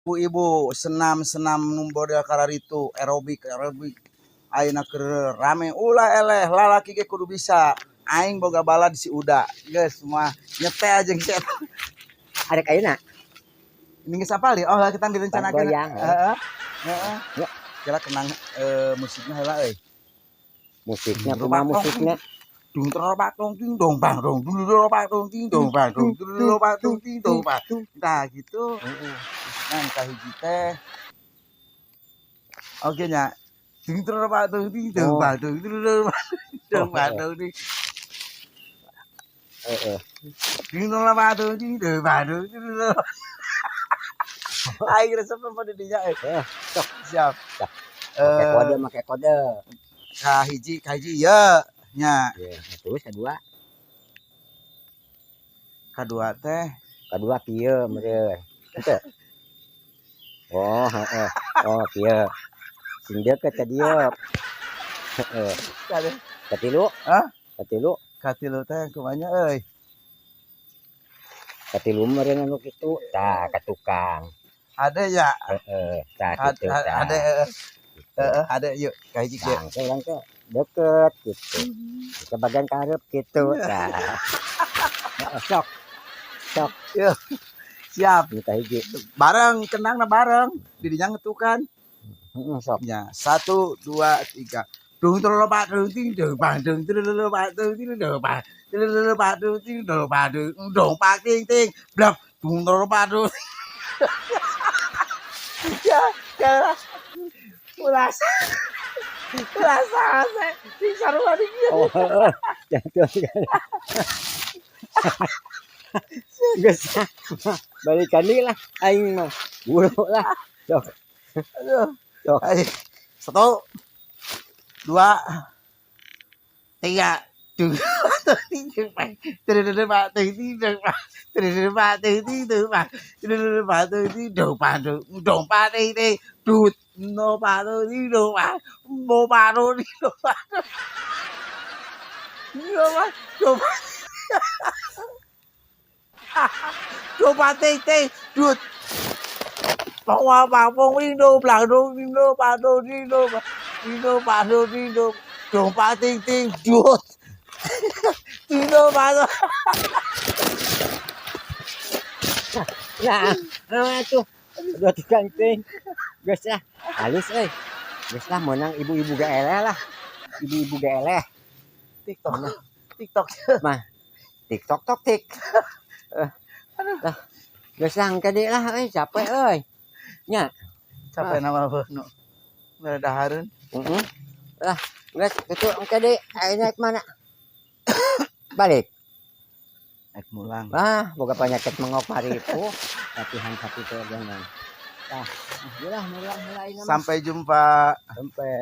Ibu-ibu senam-senam nu model kararitu, aerobik aerobik ayeuna keur rame, ulah eleh, lalaki ge kudu bisa. Aing boga balad si Uda, geus mah nyetel jeung si eta. Arek ayeuna. Ini geus apal oh kita direncanakeun. Goyang. Heeh. Ya. Kira kenang musiknya heula euy. Musiknya kumaha musiknya? Dung teropak dong ting dong bang dong dung teropak dong ting dong bang dong dung teropak dong ting dong bang. Nah, gitu. Nah, kahiji teh. Oke nya. Dung teropak dong ting dong bang dong dung teropak dong bang dong ting. Heeh. Dung teropak dong ting dong bang dong dung. Aing resep apa di dinya euy. Eh, sok. Siap. Siap. Make kode, make kode. Kahiji kahiji ya nya. Ya, terus kedua, Kadua teh. Kedua kieu meureun. Henteu. Oh, heeh. Oh, kieu. Sing deukeut ka dieu. Heeh. Kade. Katilu? Hah? Katilu? Katilu teh kumaha euy? Katilu meureun anu kitu. Tah, ka tukang. Ada ya. Heeh, tah kitu tah. Ada, heeh. Heeh, ada, yuk kahiji kieu. Tah, engke urang teh deket gitu. Ke bagian karep gitu. Tah. Heeh, sok. Sok. Yuk. Siap. Ini kahiji. Bareng kendangna bareng. Didinya ngetukan. Heeh, sok. Ya, satu, dua, tiga. Dung teropak dung ting dong bang dung teropak dung ting dong bang teropak dung ting dong bang dung dong pak ting ting blak dung teropak dung. Ya, ya. Ulah. Ulah sase. Sing sarua di kieu. Oh, heeh. Jatuh. Geus balikan deui lah aing mah. Buru lah. Sok. Aduh. Sok. Ayo. Satu, dua, tiga. Dung, tiga, empat, tiga, empat, tiga, empat, tiga, empat, tiga, empat, tiga, empat, tiga, empat, dong, empat, tiga, dut, no, empat, tiga, empat, empat, tiga, empat, tiga, empat, dua, empat, tiga, dut. Bang, bang, bang, ding, blang, dong, ding, bang, dong, ding, ding, bang, dong, ding, dong, pak, ting, ting, dut. Ding, bang, dong. Nah, nah tuh. Dua tukang ting. Geus lah, halus euy. Geus lah meunang ibu-ibu ge eleh lah. Ibu-ibu ge eleh. TikTok. TikTok. Mah. TikTok tok tik. Aduh. Lah. Geus lah engke deui lah euy, capek euy. Nya. Capek nama apa nu? Mere dahareun. Heeh. Lah, geus kitu engke deui ayeuna naik mana? Balik. Naik mulang. Wah, boga penyakit mengok maripu. Latihan sakitu jangan. Tah, lah mulai mulai. Sampai jumpa. Sampai.